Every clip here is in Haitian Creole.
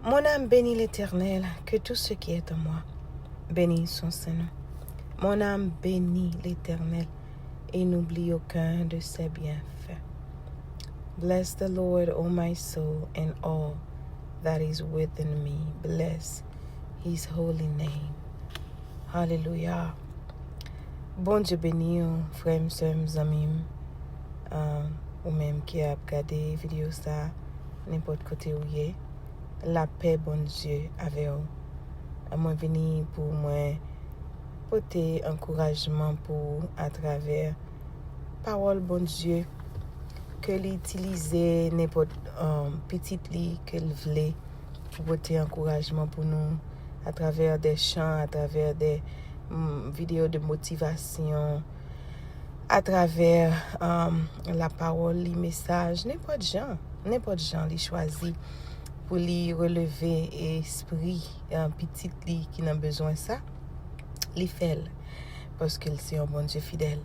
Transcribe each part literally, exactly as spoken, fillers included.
Mon âme bénit l'Éternel, que tout ce qui est en moi bénisse son saint nom. Mon âme bénit l'Éternel et n'oublie aucun de ses bienfaits. Bless the Lord, O my soul, and all that is within me. Bless his holy name. Hallelujah. Bondye beni w, frè m, sè m, zanmi m, ah, ou menm ki ap gade videyo sa, nenpòt kote ou ye. Lapè Bondye avè w. Mwen vini pou mwen pote ankourajman pou ou atravè pawòl Bondye ke li itilize nenpòt, um, pitit li ke l vle pou pote ankourajman pou nou atravè de chan, atravè de, mm, videyo de motivasyon, atravè, um, lapawòl li, mesaj, nenpòt jan, nenpòt jan li chwazi pou li releve espri, uh, pitit li ki nan bezwen sa, li fè l, paske l se yon Bondye fidèl.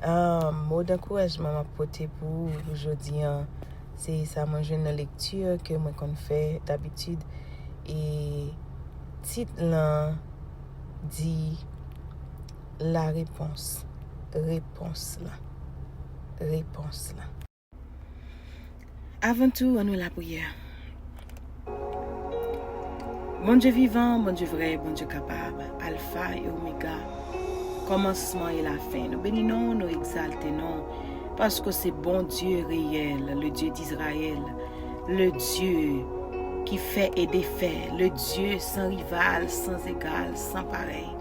Ah, mo dankourajman m ap pote pou ou pou jodi an, se sa mwen jwenn nan lekti ke mwen konn fè dabitid. E tit lan di la repons. Repons la. Repons la. Avan tou, ann nou lapriyè. Bondye vivan, Bondye vrè, Bondye kapab, Alfa e Omega, kòmansman e lafen. Nou beni non w, nou egzalte non w, paske w se Bondye reyèl, le Dieu d'Israël, le Dieu qui fait et défait, le Dieu sans rival, sans égal, sans pareil.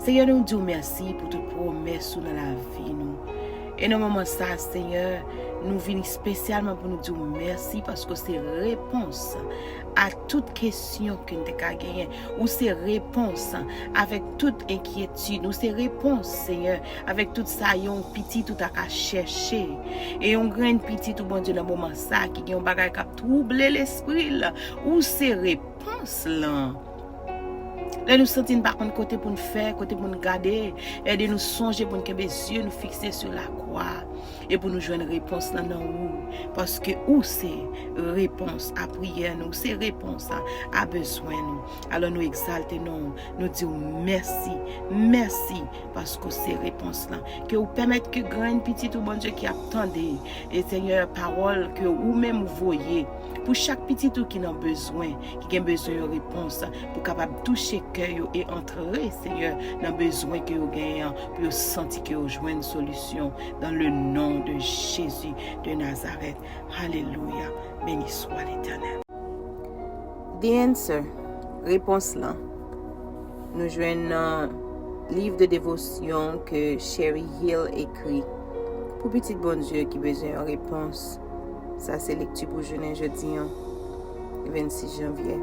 Senyè, nou di w mèsi pou tout pwomès ou nan lavi nou. E nan moman sa, Senyè, nou vin espesyalman pou nou di w mèsi paske w se repons a tout kesyon ke n te ka genyen. Ou se repons avèk tout enkyetid. Ou se repons, Senyè, avèk tout sa yon pitit ou ta ka chèche. E yon grenn pitit ou, Bondye, nan moman sa, ki gen yon bagay k ap twouble lespri l, ou se repons lan. Lè nou santi n pa konn kote pou n fè, kote pou n gade, ede nou sonje pou n kenbe zye nou fikse sou lakwa e pou nou jwenn repons lan nan ou, paske ou se repons a priyè nou, ou se repons a, a bezwen nou. Alò, nou egzalte non w, nou di w mèsi, mèsi, paske w se repons lan. Ke w pèmèt ke grenn pitit ou, Bondye, ki ap tande, e Senyè, pawòl ke ou menm ou voye pou chak pitit ou ki nan bezwen, ki gen bezwen yon repons, pou kapab touche kè yo e antre, Senyè, nan bezwen ke yo genyen an, pou yo santi ke yo jwenn solisyon, dans le nom de Jésus de Nazareth. Alelouya. Beni swa Letènèl. The Answer, repons lan, nou jwenn nan liv de devosyon ke Sherry Hill ekri pou pitit Bondye ki bezwen yon repons. Sa se lekti pou jounen jodi an, vennsis janvye.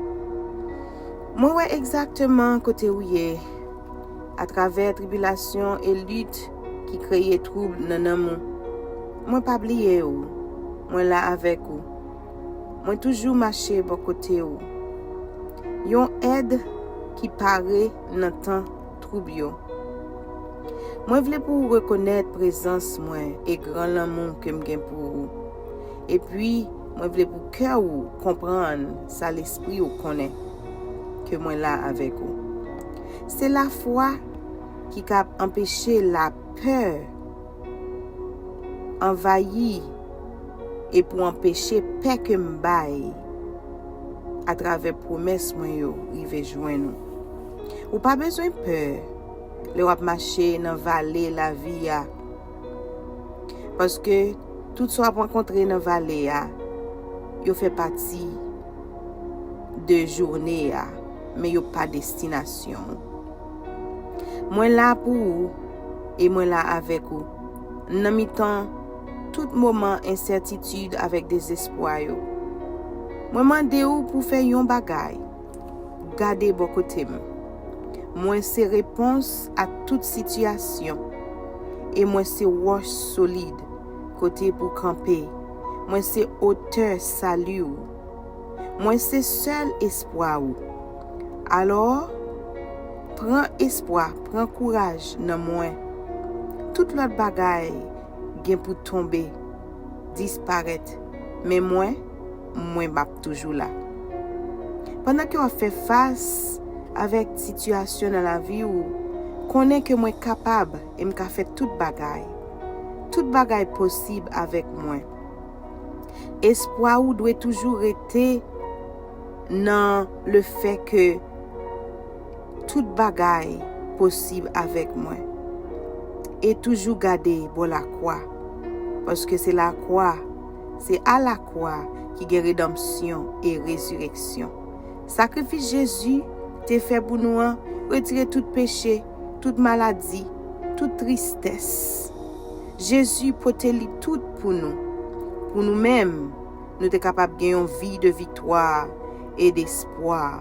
Mwen wè egzakteman kote ou ye, atravè tribilasyon e lit ki kreye twoub nan nanm ou. Mwen pa bliye ou. Mwen la avèk ou. Mwen toujou mache bò kote ou. Yon èd ki pare nan tan twoub yo. Mwen vle pou ou rekonèt prezans mwen e gran lanmou ke m gen pou ou. Epi, mwen vle pou kè ou konprann sa lespri ou konnen, ke mwen la avèk ou. Se lafwa ki ka anpeche lapè anvayi e pou anpeche pè ke m bay atravè pwomès mwen yo rive jwenn ou. Ou pa bezwen pè lè w ap mache nan vale lavi a, paske tout sa w ap rankontre nan vale a, yo fè pati de jounen an, men yo pa destinasyon w. Mwen la pou ou e mwen la avèk ou nan mitan tout moman ensètitid avèk dezespwa yo. Mwen mande w pou fè yon bagay. Gade bò kote m. Mwen se repons a tout sitiyasyon e mwen se wòch solid kote pou kanpe. Mwen se otè sali w. Mwen se sèl espwa ou. Alò, pran espwa, pran kouraj nan mwen. Tout lòt bagay gen pou tonbe, disparèt, men mwen, mwen m ap toujou la. Pandan ke w ap fè fas avèk sitiyasyon nan lavi w, konnen ke mwen kapab e m ka fè tout bagay. Tout bagay posib avèk mwen. Espwa ou dwe toujou rete nan le fè ke tout bagay posib avèk mwen. E toujou gade bò lakwa, paske se lakwa, se a lakwa ki gen redanmsyon e rezireksyon. Sakrifis Jezi te fè pou nou an retire tout peche, tout maladi, tout tristès. Jezi pote li tout pou nou. Pou nou menm, nou te kapab gen yon vi de viktwa e despwa.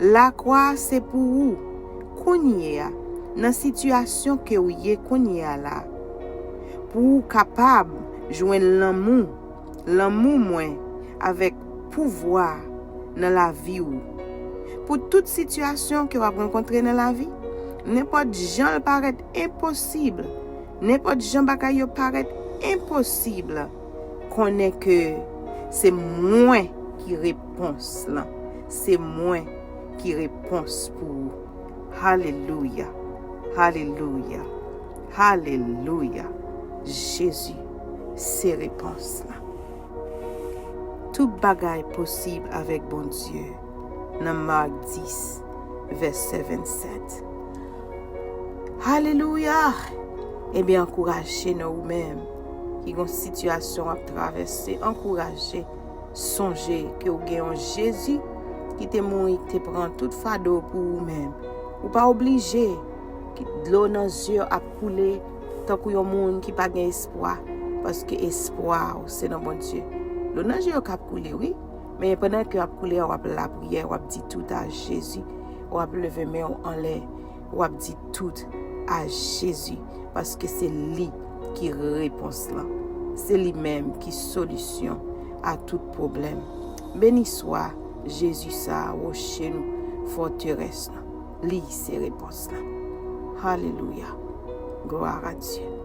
Lakwa se pou ou, kounye a, nan sitiyasyon ke w ye kounye a la, pou ou kapab jwenn lanmou, lanmou mwen avèk pouvwa nan lavi w. Pou tout sitiyasyon ke w ap rankontre nan lavi, nenpòt jan l parèt enposib, nenpòt jan bagay yo parèt enposib, konnen ke se mwen ki repons lan. Se mwen ki repons pou ou. Alelouya. Alelouya. Alelouya. Jezi se repons lan. Tout bagay posib avèk Bondye nan Mak dis, vèsè vennsèt. Alelouya! Ebyen, ankouraje nan ou menm ki gon sitiyasyon w ap travèse, ankouraje. Sonje ke w gen yon Jezi ki te mouri, ki te pran tout fado pou ou menm. Ou pa oblije ki dlo nan zye w ap koule tankou yon moun ki pa gen espwa, paske espwa w se nan Bondye. Dlo nan zye yo k ap koule, wi, men pandan ke y ap koule a, w ap lapriyè, w ap di tout a Jezi, w ap leve men w anlè, w ap di tout a Jezi, paske se li ki repons lan. Se li menm ki solisyon a tout pwoblèm. Beni swa Jezi sa a, woche nou, fòterès nou. Li se repons lan. Alelouya. Glwa a Dye.